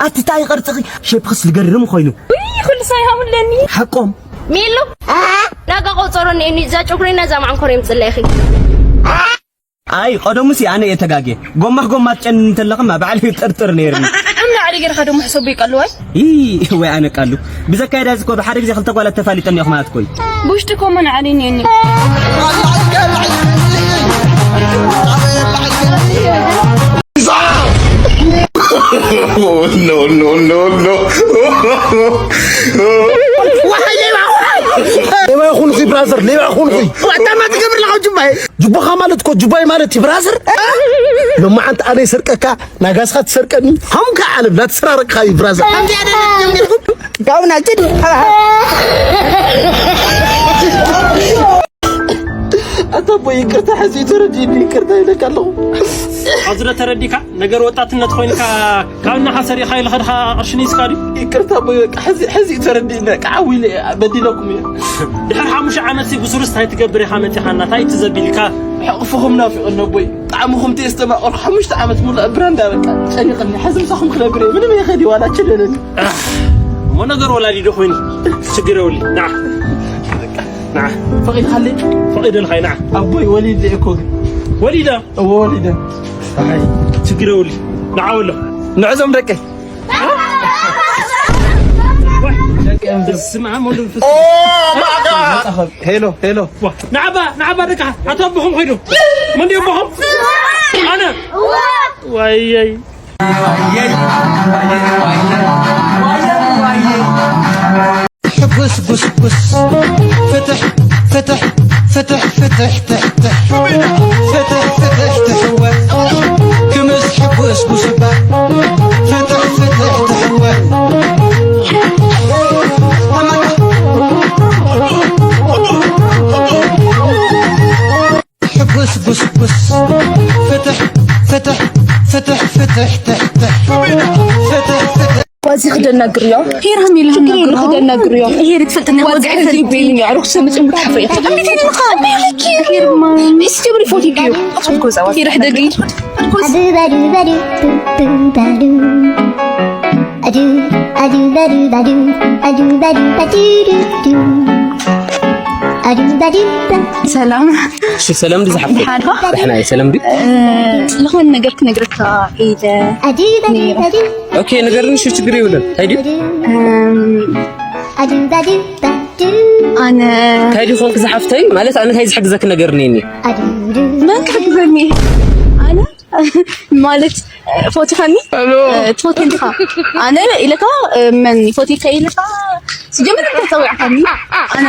ኣቲ ታይ ቅርጽኺ ሸፕኽስ ልገርም ኮይኑ። ውይ፣ ኩሉ ሳይ ሃሙለኒ። ሓቆም። ሚሉ፣ ናጋ ቆጸሮ እኒኤኒ፣ እዛ ጨጉረይ ናዛ ማዕንኮር የምጽለይኺ። ኣይ፣ ቀደሙሲ ኣነ እየ ተጋግየ። ጎማኽ ጎማ ትጨን እንተለኽማ ባዕሊ ጥርጥር ነይርኒ። እምነ ዓሊ ገርኻ ደሞ ሕሰቡ ይቀልዋይ። ይ፣ ወይ ኣነ ቃሉ። ብዘካየዳ እዚ እኮ ብሓደ ግዜ ክልተ ጓላት ተፋሊጠን እየ ማለት ኮይ። ብውሽጢ ኮመን ዓሊ እኒኤኒ። No, no, no, no. ሌባ ይኹንኹ ብራዘር፣ ሌባ ይኹንኹ። ዋጣማ ትገብር ለኻ ጅባይ። ጅቦኻ ማለት እኮ ጅባይ ማለት እዩ ብራዘር። ሎማዓንቲ ኣነ ይሰርቀካ፣ ናጋስኻ ትሰርቀኒ። ሃምካ ዓለም ላትሰራረቅኻ እዩ ብራዘር። ከምዚ ኣደረግኩም ኔርኩም። ጋውና ጅድ። ኣታ ቦይ ይቅርታ፣ ሕዚ ተረዲእኒ፣ ይቅርታ ኢለካ ኣለኹ። ኣብዚ ዶ ተረዲካ? ነገር ወጣትነት ኮይንካ ካብ ናሓ ሰሪኻ ኢልኻ ድኻ ቅርሺ ንይስካ ድዩ? ይቅርታ ቦይ፣ በቃ ሕዚ፣ ሕዚ ተረዲእኒ፣ በቃ ዓው ኢለ እየ፣ በዲለኩም እየ። ድሕሪ ሓሙሽተ ዓመት ሲ ብሱሩስ እንታይ ትገብር ኢኻ መፂኻና? እንታይ ትዘቢልካ? ሕቕፍኹም ናፊቕኒ ኣቦይ፣ ጣዕምኹም ተየስተማቐርኩ ሓሙሽተ ዓመት ሙሉእ ብራንዳ በቃ ጨኒቕኒ። ሕዚ ምሳኹም ክነብር እየ፣ ምንም የኸዲ ዋላ ችለለኒ። እሞ ነገር ወላዲዶ ኮይኑ ችግር የብሉን። ንዓ ንዓ ፈቒድካለይ? ፈቒደልካ ኢና። ኣቦይ ወሊደ እኮ ግን። ወሊደ? እዎ ወሊደ። ኣይ ችግር የብሉን። ንዓ በሎ። ንዕዞም ደቀይ። ደቀይ እዮም። በስመ ኣብ ወወልድ ወመንፈስ ቅዱስ። ሄሎ ሄሎ። ዋ፣ ንዓባ ንዓባ ደቃ ኣቶ ኣቦኹም ኾይዱ። መን ድዩ ኣቦኹም? ኣነ። ዋየይ። ሕጉስ ጉስጉስ ፍትሕ ፍትሕ ፍትሕ ፍትሕ ትሕትሕ ፍትሕ ፍትሕ ትሕወ ክምስ ሕጉስ ጉስባ ፍትሕ ፍትሕ ትሕወ ሕጉስ ጉስጉስ ፍትሕ ፍትሕ ፍትሕ ፍትሕ ትሕትሕ ፍትሕ ፍትሕ ዋዚ ክደናግርዮ ሄራም ኢልሃም ሽግር የለ ነግርዮ። ክደናግርዮ ሄር ትፈልጥኒ ዋዚ ወግዒ ሕዚ ፈልጥኒ። ይቤልኒ ኣሮክ ሰምጽ ምትሓፈ ይፈልጥኒ ሄርማ እስቲ ብሪ ፎቲኪዮ ሄር ሕደጊ ሰላም እሺ ሰላም ድዝሓፍተ ሓድካ ደሕና እየ ሰላም ድዩ ዝኾነ ነገር ክነግረካ ኢለ ኦኬ ንገርኒ እሺ ችግር የብለን እንታይ ድዩ ኣነ እንታይ ድዩ ኮንክ ዝሓፍተይ ማለት ኣነ እንታይ ዝሕግዘክ ነገር እኒኒ መን ክሕግዘኒ ኣነ ማለት ፎቲኻኒ ትፎቴ እንዲኻ ኣነ ኢለካ መን ፎቴካ ኢለካ ሲጀመር ተፀዊዕካኒ ኣነ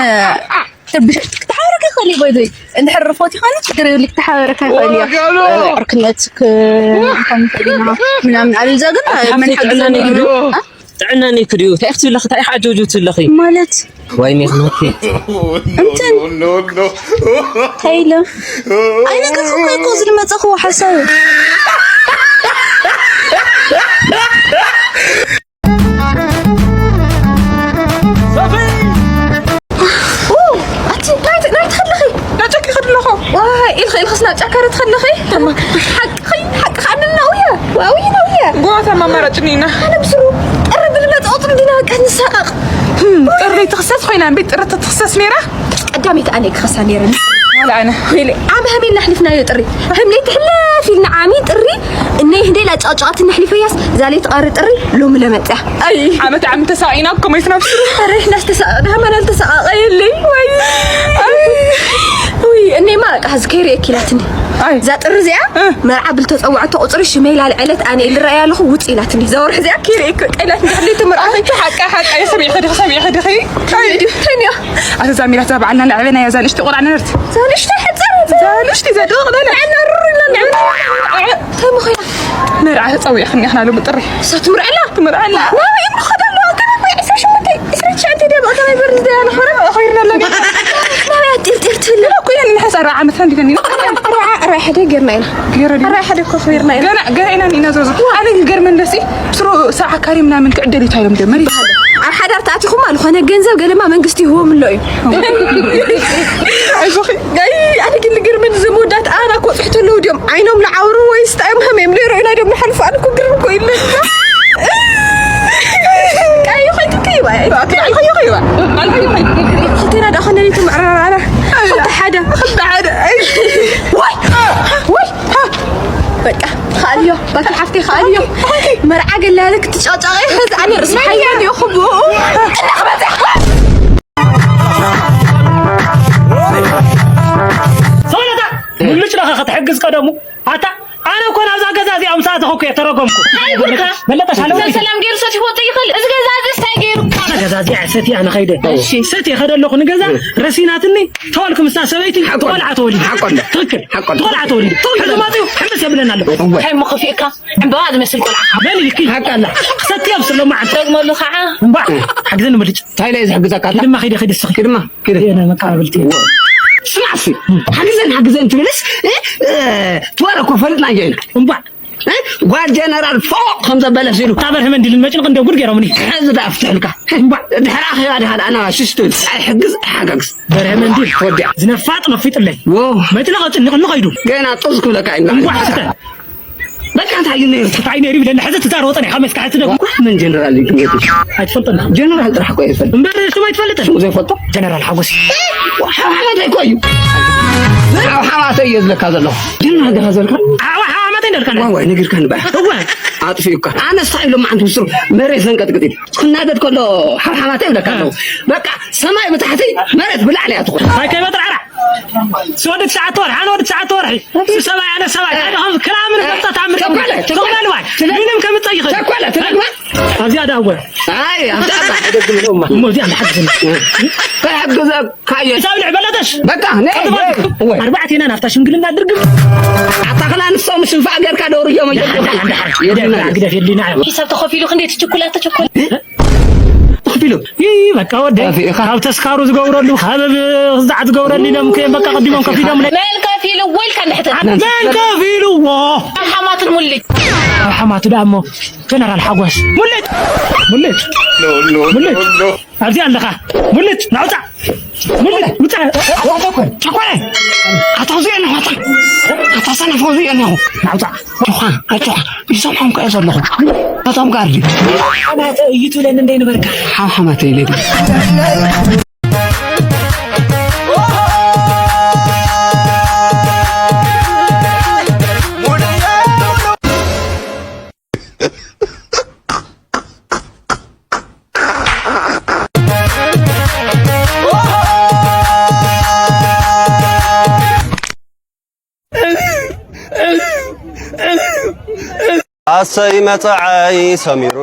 ክትሓበረካ ይኽእል እዩ ባይዘይ እንድሕር ፎቲኻኒ ችግር የብሉ ክትሓበረካ ይኽእል እያ ዕርክነት ክኾን ይኽእል ኢና ምናምን ኣልዛ ግን መን ሓግዘኒ ኢሉ ጥዕና ነይክ ድዩ እንታይ ክትብለኺ እንታይ ኢኻ ዓጀውጀው ትብለኺ ማለት ዋይ ነይክ ነይክ እንትን እንታይ ኢለ ኣይነገርኩ እኮ ዝመፀኹ ሓሳብ ኣቲ ናይ ትኸለኺ ናጨኪ ከድለኹ ኢልኸ ኢልኸስ ናጫካ ትኸለኺ ሓቂ ሓቂ ከዓንና ውየ ዋውይ ነውየ ጎባታ ማማራጭ ኒና ኣነ ብስሩ ጥሪ ብልመፅ ቁፅሪ ዲና በቃ ንሳቐቕ ጥሪ ትኽሰስ ኮይና እምቢ ጥሪ ትኽሰስ ነይራ ቀዳመይቲ ኣነ ክኸሳ ነይረኒ ኣነ ወይለ ኣብ ሃሜል ኣሕሊፍናዮ ጥሪ ሃምለይቲ ሕለፍ ኢልና ዓሚ ጥሪ እነይ ህደላ ጫጫዋት ነሕሊፈያስ ዛለይቲ ቀሪ ጥሪ ሎሚ ለመፅያ ኣይ ዓመት ዓም ተሳቂና እኮ መይትና ብስሩ ሬሕናስ ተሳቀ ሃማን ኣልተሳቀቀ የለይ ወይ ወይ እኔማ በቃ ሕዚ ከይርእየኪ ኢላትኒ እዛ ጥሪ እዚኣ መርዓ ብልተፀውዐቶ ቁፅሪ ሽመይ ላልዐለት ኣነ ኢል ርኣያ ኣለኹ ውፅ ኢላትኒ እዛ ወርሒ እዚኣ ከይርእየኪ በቃ ኢላትኒ ድሕር ተመርዓኺ ሓቃ ሓቃ ይሰሚዕ ኸዲ ሰሚዕ ኸዲ ኸይ ተንያ ኣዛ ዛሚላት ዛ በዓልና ንዕበና እያ ዛ ንእሽቲ ቁርዓ ነበርት ዛ ንእሽቲ ሕፅር ዛ ንእሽቲ ዘደቕ ለለ ተምኾያ መርዓ ተፀዊዕኽኒ ኢኽና ሎሚ ጥሪ እሳ ትምርዐላ ትምርዐላ ናበይ እሞ ኸዳ ኣለዋ ገና እኮ ዕስራ ሸሞንተ ዕስራ ትሽዓተ ድያ ብቐዳማይ በርዝደይ ኣነ ኸረ ኸይርና ኣለና ናበይ ኣጢልጢል ትብል እኮ እያ ንሕሳ ኣርባዓ ዓመት ፈንዲተኒ ኣርባዓ ኣርባዓ ሓደ ጌርና ኢና ኣርባዓ ሓደ እኮ ኸይርና ኢና ገና ገና ኢና ኢና ዞዞ ኣነ ግን ገርመን ደሲ ስሩ ሰዓካሪ ምናምን ክዕደል እዩ ታይሎም ጀመር ይባሃል ኣብ ሓዳር ተኣቲኹማ ዝኾነ ገንዘብ ገለማ መንግስቲ ይህቦም ኣሎ እዩ ኣነ ግን ልግርመኒ ዘመወዳት ኣና ኮፅሕቲ ኣለዉ ድዮም ዓይኖም ልዓውሩ ወይስ ጣዮም ሃም እዮም ለይረኡና ድዮም ልሓልፉ ኣነ ኮ ግርም ኮ ኢለ ባኪ ሓፍቲ ከኣልዮ መርዓ ገላለ ክትጫጫቐ ኸዚ ኣነ ርእሲ ሓይወን እዮ ክብኡ ሰውነታ ሙሉጭ ለኻ ክትሕግዝ ቀደሙ ኣታ ኣነ እኮ ናብዛ ገዛ እዚኣ ምስ ኣተኹ እኮ እየ ተረጎምኩ። ኣይጉድካ። በለጠ ሻለው እዛ ሰላም ገይሩ ሰት ይወጥ ይኽእል። እዚ ገዛ እዚ እንታይ ገይሩ? ገዛ እዚኣ ሰት እያ ንኸይደ። እሺ። ሰት እየ ከደ ኣለኹ ንገዛ ረሲናትኒ ተወልኩ ምስታ ሰበይቲ ሓቆ። ቆልዓ ተወሊዱ። ሓቆ እንዳ። ትኽክል። ሓቆ እንዳ። ቆልዓ ተወሊዱ። ተወሊዱ። ሕዚ ማጥዩ ሕምስ የብለና ኣሎ። እወ። እንታይ እሞ ከፊእካ? ዕምበባ ዝመስል ቆልዓ። በል ኢልኪ። ሓቃ ኣላ። ክሰቲ ኣብስሎ መዓልቲ። ደግመሉ ከዓ። እምባ። ሓግዘኒ ምልጭ። እንታይ ኢለ እየ ዝሕግዘካ ኣታ? ድማ ኺደ ኺደ ስኺ። ድማ ኪደ። የነ መቃብልቲ። ስማዕ እስኪ። ሓግዘን ሓግዘን ትብልስ እ፣ እ፣ ትወረ እኮ ፈልጥና እየ። እምባ። እ? ጓል ጀነራል ፎቕ ከም ዘበለ ሲሉ። ታበር ህመን ድልን መጭንቕ እንደ ጉድ ገይሮምኒ። ሕዚ ደኣ ፍትሕልካ። እምባ። ድሕራ ኸያ ድኻ ደኣ ናባሽሽ ትብል። ኣይሕግዝ ኣይሓጋግዝ። በርሀ መንዲል ተወዲኣ። ዝነፋጥ ነፊጥለይ። ዎ። መጭንቕ ጭንቕ ንኸይዱ። ገና ጡዝ ክብለካ እዩ። እምባ ስተ። በቃ እንታይ እዩ ነይሩ? እንታይ ነይሩ ይብለኒ። ሕዚ ትዛረቦ ጸኒሕካ መስካ ሕዚ ደግሞ። ምን ጀነራል እዩ ትብለኒ? ኣይትፈልጦን ኢኻ። ጀነራል ጥራሕ እኮ እየ ዝፈልጥ። እምበር ስሙ ኣይትፈልጥን? ስሙ ዘይፈልጦ? ጀነራል ሓጎስ። ሓማት እኮ እዩ። ኣብ ሓማት እየ ዝብለካ ዘለኹ። ጀነራል ዲኻ ዘልካ? ኣዋ ሓማት እንዳልካ። ዋይ ዋይ ነጊርካኒ በያ። እወ። ኣጥፊኡካ። ኣነስ እንታይ ኢሎም መዓንቱ ምስሩ መሬት ዘንቀጥቅጥ እዩ። ክናደድ ከሎ ሓብሓባተይ ይብለካ ኣለኹ። በቃ ሰማይ ብታሕቲ መሬት ብላዕሊ እያ ትኾን። ኣይ ከይበጥራዕራዕ። ስወዲ ትሽዓተ ወርሒ፣ ኣነ ወዲ ትሽዓተ ወርሒ። እሱ ሰብኣይ፣ ኣነ ሰብኣይ። ኣነ ከም ክላምን በጣ ታምር። ተኳለ፣ ተኳለ። ተኳለ ልዋይ። ትለ-፣ ምንም ከምፀ ይኽእል። ተኳለ፣ ትለግባ። ኣብዚኣ ዳወ። ኣይ፣ ኣብታ ኣባ። እሞ እዚኣ ንሓግዝና። ተሓግዘካዮ። ሳብልዕ በለጠሽ። በቃ፣ ነይ፣ ቀጥታ ነይ። እወ። ኣርባዕቴና ናብታ ሽምግልና ድርግም። ኣታ ኸላ ንሶም ሽንፋዕ ጌርካ ደውርዮም እዮም። ደሓን፣ ደሓን፣ ደሓን። የድና። ግደፍ የድና። ሂሳብ ተኸፊሉ ክንደይ ትችኩላ ተቸኮል? ተኸፊሉ። ይህ በቃ ወደ ካፌ ኢኻ። ካብ ተስካሩ ዝገብረሉ፣ ካብ ዛዕ ዝገብረሉ ኢሎም ከየም በቃ ቀዲሞም ከፊሎም ለ-፣ መን ከፊሉ ወይ ኢልካ እንድሕተ? መን ከፊልዎ? ሓማትን ሙልጭ። ሓማቱ ደኣ እሞ ጀነራል ሓጎስ። ሙልጭ! ሙልጭ! ሙልጭ! ኣብዚ ኣለኻ። ሙልጭ! ናውፃ! ሙልጭ! ውፃ! ቸኮለ! ኣታ ውፅእ ኣለኹ፣ ኣታ! ኣታ ሰነፍ ውፅእ ኣለኹ! ናውፃ! ጆኻ፣ ኣጆኻ፣ ይሰምዖም ከ ዘለኹ። ነቶም ጋርዲ። ኣናተ እዩ ትብለኒ እንደ ነበርካ። ሓው ሓማተ ኢለ። ኣሰይ መጸዓይ ሰሚሩ።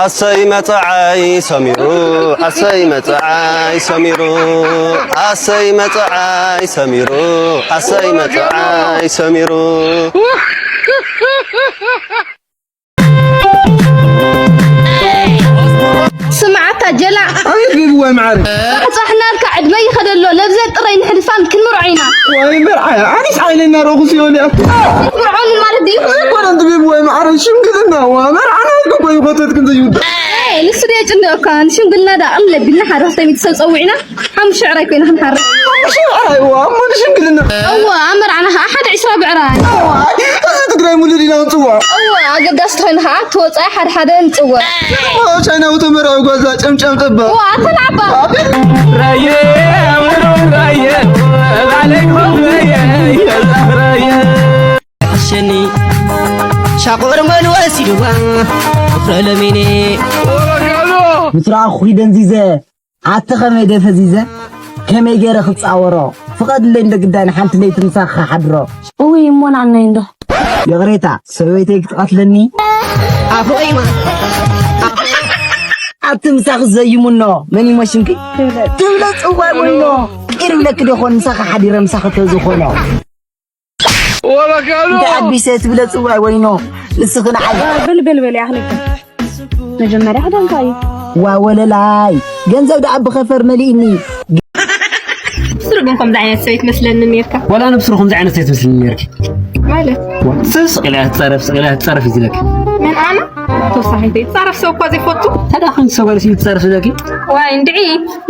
ኣሰይ መጸዓይ ሰሚሩ ኣሰይ መጸዓይ ሰሚሩ ኣሰይ መጸዓይ ሰሚሩ ኣሰይ መጸዓይ ሰሚሩ። ስምዓታ ጀላዕ ኣቤት ቤቢ ዋይ መዓረይ ፃሕፃሕናልካ ዕድመ ይኸደሎ ለብዘን ጥረይ ንሕልፋን ክንምርዖ ኢና ዋይ መርዓያ ኣነስ ዓይነይ እናረእኹ ሲኦል እያ ክትምርዖኒ ማለት ድዩ ኣይኮነን እቲ ቤቢ ዋይ መዓረይ ሽምግልና ዋ መርዓና ኢልኩም እኮ እዩ ኮተት ክንዘይውዳእ ንሱ ድየ ጭንቀካ ንሽምግልና ዳ ቅም ለቢልና ሓደ ክልተ ሚእቲ ሰብ ፀዊዕና ሓሙሽተ ሽዕራይ ኮይና ክንሓርድ ሓሙሽተ ሽዕራይ ዋ እሞ ንሽምግልና እወ ኣብ መርዓና ከዓ ሓደ ዕስራ ብዕራይ እዚ ትግራይ ሙሉእ ዲና ንፅወዖ እወ ኣገዳሲ ተኮይኑ ከዓ እቲ ወፃኢ ሓደ ሓደ ንፅወዕ ቻይናዊ ተመራዊ ጓዛ ጨምጫም ጠባ እወ ኣተን ዓባ ራየ ራየ ራየ ራየ ሸኒ ሻቆር መን ወሲድዋ ፍረ ለሚኔ ምስ ረኣኹኺ ደንዚዘ ኣቲ ኸመይ ደፈዚዘ ከመይ ገይረ ክጻወሮ ፍቐድለይ እንዶ ግዳይ ንሓንቲ ለይቲ ምሳኺ ክሓድሮ እውይ እሞ ንዓናይ እንዶ ይቕሬታ ሰበይተይ ክትቐትለኒ ኣፎይማ ኣቲ ምሳኺ ዘይሙኖ መን ይሞ ሽምኪ ትብለ ጽዋይ ወይኖ ቂር ብለኪ ዶ ኾን ምሳኺ ሓዲረ ምሳኺ ተዝኾኖ እንታይ ኣቢሰ ትብለ ጽዋይ ወይኖ ንስኺ ንዓይ በል በል በል ያኽልከ መጀመርያ ክደንካ እዩ ዋ ወለላይ ገንዘብ ደኣ ብኸፈር መሊእኒ ግን ከምዚ ዓይነት ሰበይት መስለኒ ነርካ። ዋላ ንብስሩ ከምዚ ዓይነት ሰበይት መስለኒ ነርኪ። ማለት? ዋ፣ ስቕ ኢላ ትጸረፍ፣ ስቕ ኢላ ትጸረፍ እዩ ዝለኪ። ምን ኣና? ተወሳኺ ትጸረፍ ሰብ እኳ ዘይፈቱ። ታዲያ ከምዚ ሰብ ጓል ትጸረፍ ዝለኪ? ዋይ፣ እንድዒ።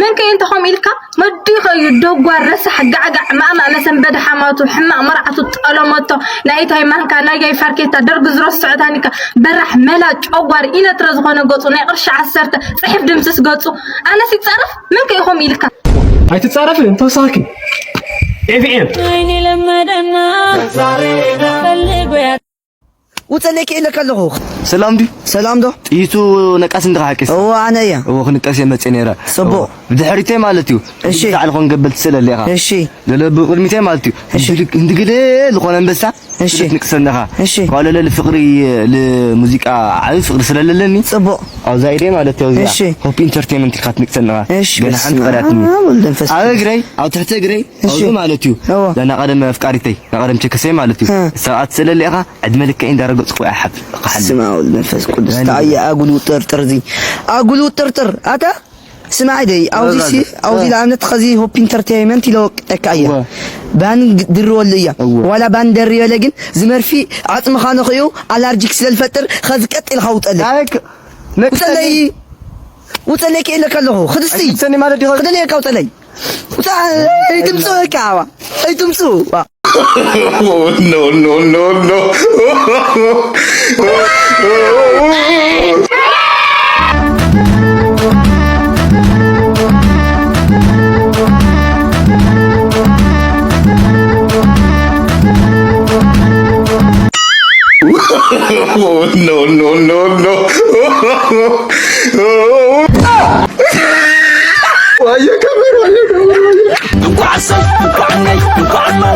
መን ከ እንተ ከምኡ ኢልካ? መዲኸ እዩ ደጓር፣ ረሳሕ፣ ጋዕጋዕ፣ ማእማእ፣ መሰንበዲ ሓማቱ፣ ሕማቕ መርዓቱ፣ ጠለመቶ፣ ናይ ኢታይ ማንካ፣ ናይ ጋይ ፋርኬታ፣ ደርጊ ዝረስዖ ታኒካ፣ በራሕ፣ መላ፣ ጨጓር፣ ኢነትረ ዝኾነ ገጹ፣ ናይ ቅርሺ ዓሰርተ፣ ጽሒፍ ድምስስ ገጹ። ኣነስ ይጸረፍ? መን ከ እዩ ከምኡ ኢልካ? ኣይትጻረፍን፣ ተወሳኺ። ኤፍኤም። ዓይኒ ለመደና፣ ፈልጎ ያ- ውጸለይ ክኢለካ ኣለኹ። ሰላም ድዩ? ሰላም ዶ? ጥይቱ ነቃስ እንዲኻ ሓቂስ? እወ፣ ኣነ እየ። እወ፣ ክንቀስ እየ መጽየ ነይረ። ጽቡቕ። እወ። ብድሕሪተይ ማለት እዩ። እሺ። ብዛዕባ ልኾን ገበል ትስእለለ ኢኻ። እሺ። ለለ ብቕድሚተይ ማለት እዩ። እሺ። እንድግለ ዝኾነ ኣንበሳ እሺ። ክትንቅሰኒ ኢኻ። እሺ። ካብ ለለ ልፍቕሪ፣ ልሙዚቃ ዓቢ ፍቕሪ ስለለለኒ። ጽቡቕ። ኣብዛ ኢደይ ማለት እዩ፣ እዚኣ እሺ። ሆፕ ኢንተርቴይመንት ኢልካ ትንቅሰኒ ኢኻ። እሺ፣ ገና በስመ ሓንቲ ቀዳትኒ። ኣብ ወልድ መንፈስ ኣብ ቅዱስ። እግረይ፣ ኣብ ትሕቲ እግረይ፣ እሺ። ኣብዚ ማለት እዩ። እወ። እዛ ናይ ቀደም ኣፍቃሪተይ፣ ናይ ቀደም ቸከሰይ ማለት እዩ። እ። ሰብኣት ስለለ ኢኻ፣ ዕድመ ልክዐይ እንዳረገጽኩ እያ ሓፍ-፣ ክሓልፍ። ስማ ወልድ መንፈስ ቅዱስ። ኣይ። ተኣየ ኣጉል ውጥርጥር እዚ። ኣጉል ውጥርጥር። ኣታ ስማዕ ደይ፣ ኣብዚ ሲ፣ ኣዛዘ። ኣብዚ እ። ንኣብነት ኸዚ ሆፕ ኢንተርቴይመንት ኢለ ወቅጠካ እያ። እወ። ባን ግ-፣ ድርወሉ እያ። እወ። ዋላ ባን ደርበለ ግን ዝመርፊ ዓጽምኻ ንኽዩ ኣላርጂክ ስለ ዝፈጥር ኸዚ ቀጥ ኢልካ ውጠለይ። ኣይ፣ ክ-፣ ነቅሰለይ። ውጠለይ። ውጠለይ ክኢለካ ኣለኹ። ክድስቲ። ኣይትሰኒ ማለት ዲኻ? ክደለየካ ውጠለይ። ውጣ፣ ኣይትምጽኡ በቃ፣ ኣዋ። ኣይትምጽኡ። ዋ። No, no, no, no. No, no, no, no. ዋየ ከበር፣ ዋየ ከበር፣ ዋየ። እንኳዕ ሰብ፣ እንኳዕ ነይ፣ እንኳዕ ነው።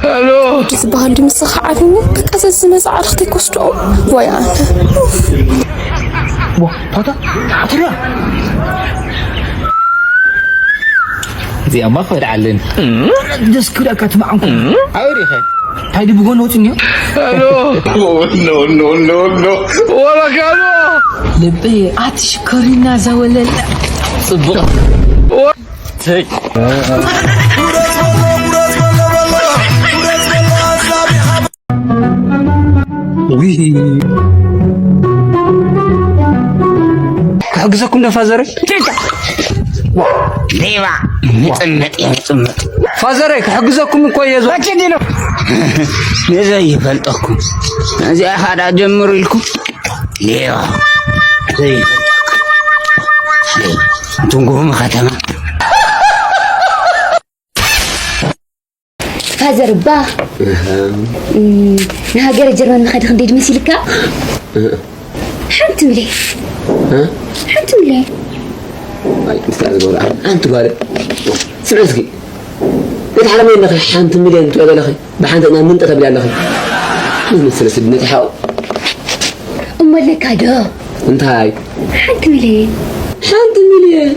ሄሎ። ዝበሃል ድምፂ ከዓ ዓብኒ፣ በቃ ዘዝመፃ ዓርኽተይ ክወስድኦ። ዋይ ኣነ። ዋ፣ ፓታ፣ ኣትርያ። እዚኣማ ክበድዓለን። ደስ ክብለካ ትማዓንኩ። ኣበይ ዲኸ? እንታይ ድዩ ብጎኒ ወፂኡ እኒኦ? ሄሎ። ኖ፣ ኖ፣ ኖ፣ ኖ። ወረጋሎ። ልበይ ኣቲ ሽኮሪና ዘወለለ። ጽቡቕ። ተይ። ውይ። ክሕግዘኩም ዶ ፋዘረይ? ሌባ፣ ምጽምጥ እየ፣ ምጽምጥ። ፋዘረይ፣ ክሕግዘኩም እኮ እየ ዞ-፣ መቼ እንዲህ ነው? ንዘይፈልጠኩም። እዚኣ ኻዳ ጀምሩ ኢልኩም። ሌባ። ዘይፈልጠኩም። ሌባ። እንቱም ጉሁም ከተማ። ፋዘር እባ፣ እህ። እም፣ ንሃገረ ጀርመን ንኸዲ ክንደይ ድመሲልካ? እህ። ሓንቲ ሚልዮን። እህ? ሓንቲ ሚልዮን። ኣይ፣ እንታይ ዝገብር? ኣንቲ ጓል። ስምዒ እስኪ። ነቲ ሓረመይ ኣለኺ፣ ሓንቲ ሚልዮን ትብሊ ኣለኺ። ብሓንቲ ናብ ምንጠ ተብሊ ኣለኺ። ምን መሰለ ስድነት ሓው። እሞ ኣለካ ዶ? እንታይ? ሓንቲ ሚልዮን። ሓንቲ ሚልዮን?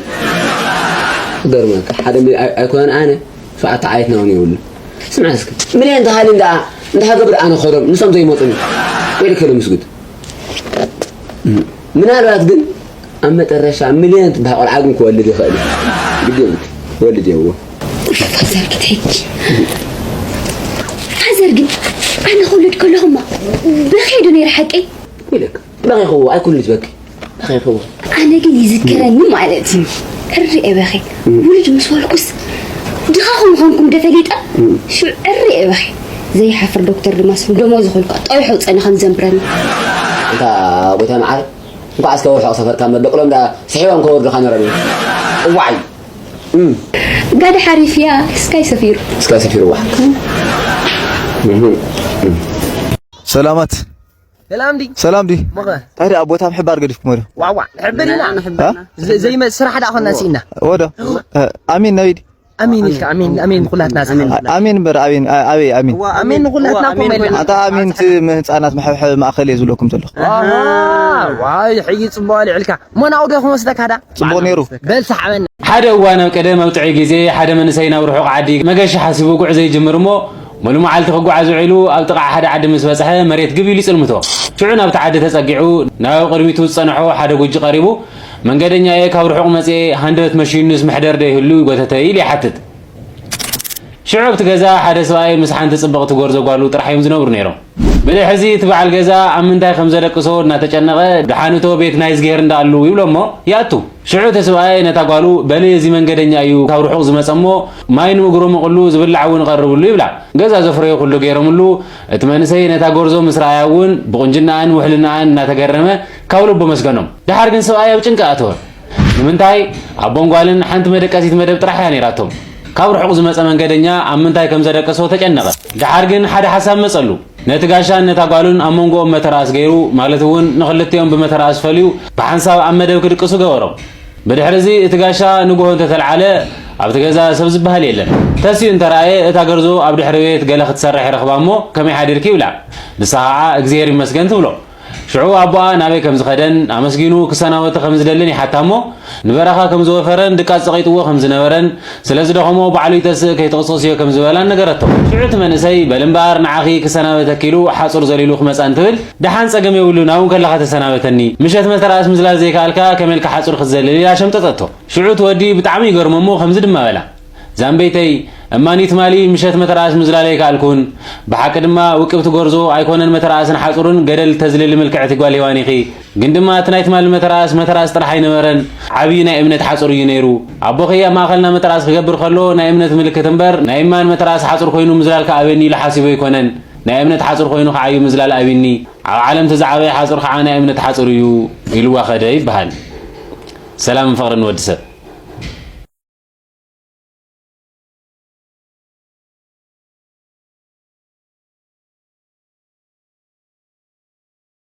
ክገርመካ፣ ሓደ ሚልዮን ኣይ-፣ ኣይኮነን ኣነ። ሸውዓተ ዓየትና እውን የብሉ። ስምዐ እስኪ፣ ሚልዮን ተሃሊ እንዳ፣ እንዳ ሃገብር ኣነ ኸዶም፣ ንሶም ዘይመፁኒ። ወይልከ ሎምስጉድ። ምናልባት ግን ኣብ መጠረሻ ሚልዮን ትበሃል ቆልዓ ግን ክወልድ ይኽእል እዩ። ግዲ የብሉ። ክወልድ የብዎ። ፋዘር ክትሕጂ። ፋዘር ግን ኣነ ክውልድ ከለኹማ በኺ ዶ ነይረ ሓቀይ? ኢለካ። በኺ ክዎ፣ ኣይኩን ልጅ በኪ። በኺ ክዎ። ኣነ ግን ይዝከረኒ ማለት እዩ። ዕሪ እየ በኺ። እም። ውልድ ምስ በልኩስ ድኻ ከም ምዃንኩም ዶ ፈሊጠ? እም። ሽዑ ዕሪ እየ በኺ። ዘይሓፍር ዶክተር ድማ ስም ደሞዝ ኾልካ ጠዊሑ ውፀኒ ከም ዘንብረኒ። እንታ ጎይታ መዓር፣ እንኳዕ እስከ ወርሑ ሰፈርካ መበቅሎም ዳ ስሒቦም ከወርዱኻ ነረኒ። እዋዓይ። እም። ጋዲ ሓሪፍ እያ፣ ስካይ ሰፊሩ። ስካይ ሰፊሩ፣ ዋ። እም። እም። ሰላማት። ሰላም ዲ? ሰላም ዲ? ሞኸ? ታዲያ ኣብ ቦታ ምሕባር ገዲፍኩም ወዲኹም? ዋዋ፣ ንሕብር ኢና። እ? ዘ-፣ ዘይመ-፣ ስራሕ ደኣ ኾና ስኢና። ወዶ? እ፣ ኣሚን ናበይ ዲ? ኣሚን ኢልካ፣ ኣሚን፣ ኣሚን ንኹላትና ዝሓ-፣ ኣሚን እምበር ኣቤን፣ ኣ-፣ ኣበይ ኣሚን? እዋ፣ ኣሚን ንኹላትና ኣሚን ኮመልና። ኣታ ኣሚን እቲ ህፃናት መሐብሐቢ ማእኸል እየ ዝብለኩም ዘለኹ። ኣሃ፣ ዋይ፣ ሕጂ ፅቡቕ ኣልዒልካ። እሞ ናብኡ ዶ ክንወስደካ ዳ? ጽቡቕ ነይሩ። በል ሰሓበና። ሓደ እዋን ኣብ ቀደም ኣብ ጥዑይ ግዜ ሓደ መንእሰይ ናብ ርሑቕ ዓዲ መገሻ ሓሲቡ ጉዕዞ ይጅምር እሞ ሙሉ መዓልቲ ክጓዓዝ ውዒሉ ኣብ ጥቓ ሓደ ዓዲ ምስ በጽሐ መሬት ግብ ኢሉ ይጽልምቶ። ሽዑ ናብቲ ዓዲ ተጸጊዑ ናብ ቅድሚቱ ዝጸንሖ ሓደ ጉጂ ቀሪቡ፣ "መንገደኛ እየ፣ ካብ ርሑቕ መጽኤ፣ ሃንደበት መሽዩንስ መሕደር ዶ ይህሉ?" ይጎተተ ኢሉ ይሓትት። ሽዑ ኣብቲ ገዛ ሓደ ሰብኣይ ምስ ሓንቲ ጽብቕቲ ጎርዞ ጓሉ ጥራሕ እዮም ዝነብሩ ነይሮም። ብድሕዚ እቲ በዓል ገዛ ኣብ ምንታይ ከም ዘደቅሶ እናተጨነቐ፣ "ደሓን እቶ ቤት ናይ እዝግሄር እንዳኣሉ" ይብሎ እሞ ይኣቱ። ሽዑ እቲ ሰብኣይ ነታ ጓሉ፣ "በሊ እዚ መንገደኛ እዩ፣ ካብ ርሑቕ ዝመጸ እሞ ማይ ንእግሩ ምቕሉ ዝብላዕ እውን ቀርብሉ" ይብላ። ገዛ ዘፍረዮ ኩሉ ገይሮምሉ። እቲ መንእሰይ ነታ ጎርዞ ምስ ረኣያ እውን ብቁንጅናኣን ውሕልናኣን እናተገረመ ካብ ልቡ መስገኖም። ደሓር ግን ሰብኣይ ኣብ ጭንቂ ኣተወ። ንምንታይ? ኣቦን ጓልን ሓንቲ መደቀሲት መደብ ጥራሕ እያ ነይራቶም። ካብ ርሑቕ ዝመጸ መንገደኛ ኣብ ምንታይ ከም ዘደቀሶ ተጨነቐ። ደሓር ግን ሓደ ሓሳብ መጸሉ። ነቲ ጋሻን ነታ ጓሉን ኣብ መንጎኦም መተርኣስ ገይሩ፣ ማለት እውን ንኽልቲኦም ብመተርኣስ ፈልዩ ብሓንሳብ ኣብ መደብ ክድቅሱ ገበሮም። ብድሕሪ እዚ እቲ ጋሻ ንግሆ እንተተልዓለ ኣብቲ ገዛ ሰብ ዝበሃል የለን። ተሲኡ እንተረኣየ እታ ገርዞ ኣብ ድሕሪ ቤት ገለ ክትሰርሕ ይረኽባ እሞ "ከመይ ሓዲርኪ?" ይብላ። ንሳ ኸዓ "እግዚኣብሔር ይመስገን" ትብሎ። ሽዑ ኣቦኣ ናበይ ከም ዝኸደን ኣመስጊኑ ክሰናበቶ ከም ዝደልን ይሓታ እሞ ንበረኻ ከም ዝወፈረን ድቃስ ጸቒጥዎ ከም ዝነበረን ስለ ዝደኸሞ ባዕሉ ይተስእ ከይትቕስቕስዮ ከም ዝበላን ነገረቶ። ሽዑ እቲ መንእሰይ "በል እምበኣር ንዓኺ ክሰናበተኪ" ኢሉ ሓጹር ዘሊሉ ክመጻ እንትብል "ደሓን ጸገም የብሉን፣ ኣብኡ ከለኻ ተሰናበተኒ፣ ምሸት መተርኣስ ምዝላል ዘይከኣልካ ከመይ ኢልካ ሓጹር ክትዘልል?" ኢላ ሸምጠጠቶ። ሽዑ እቲ ወዲ ብጣዕሚ ይገርሞ እሞ ከምዚ ድማ በላ፣ "ዛምበይተይ፣ እማኒ ትማሊ ምሸት መተርኣስ ምዝላል ኣይከኣልኩን። ብሓቂ ድማ ውቅብቲ ጎርዞ ኣይኮነን መተርኣስን ሓጹርን ገደል ተዝልሊ ምልክዕቲ ጓል ሄዋን ኢኺ። ግን ድማ እቲ ናይ ትማሊ መተርኣስ መተርኣስ ጥራሕ ኣይነበረን፣ ዓብዪ ናይ እምነት ሓጹር እዩ ነይሩ። ኣቦኺ ኣብ ማእኸልና መተርኣስ ክገብር ከሎ ናይ እምነት ምልክት እምበር ናይ እማን መተርኣስ ሓጹር ኮይኑ ምዝላል ከኣበኒ ኢሉ ሓሲቡ ኣይኮነን። ናይ እምነት ሓጹር ኮይኑ ከዓዩ ምዝላል ኣብኒ። ኣብ ዓለም እቲ ዝዓበየ ሓጹር ከዓ ናይ እምነት ሓጹር እዩ" ኢልዋ ኸደ ይበሃል። ሰላምን ፍቕርን ንወዲ ሰብ።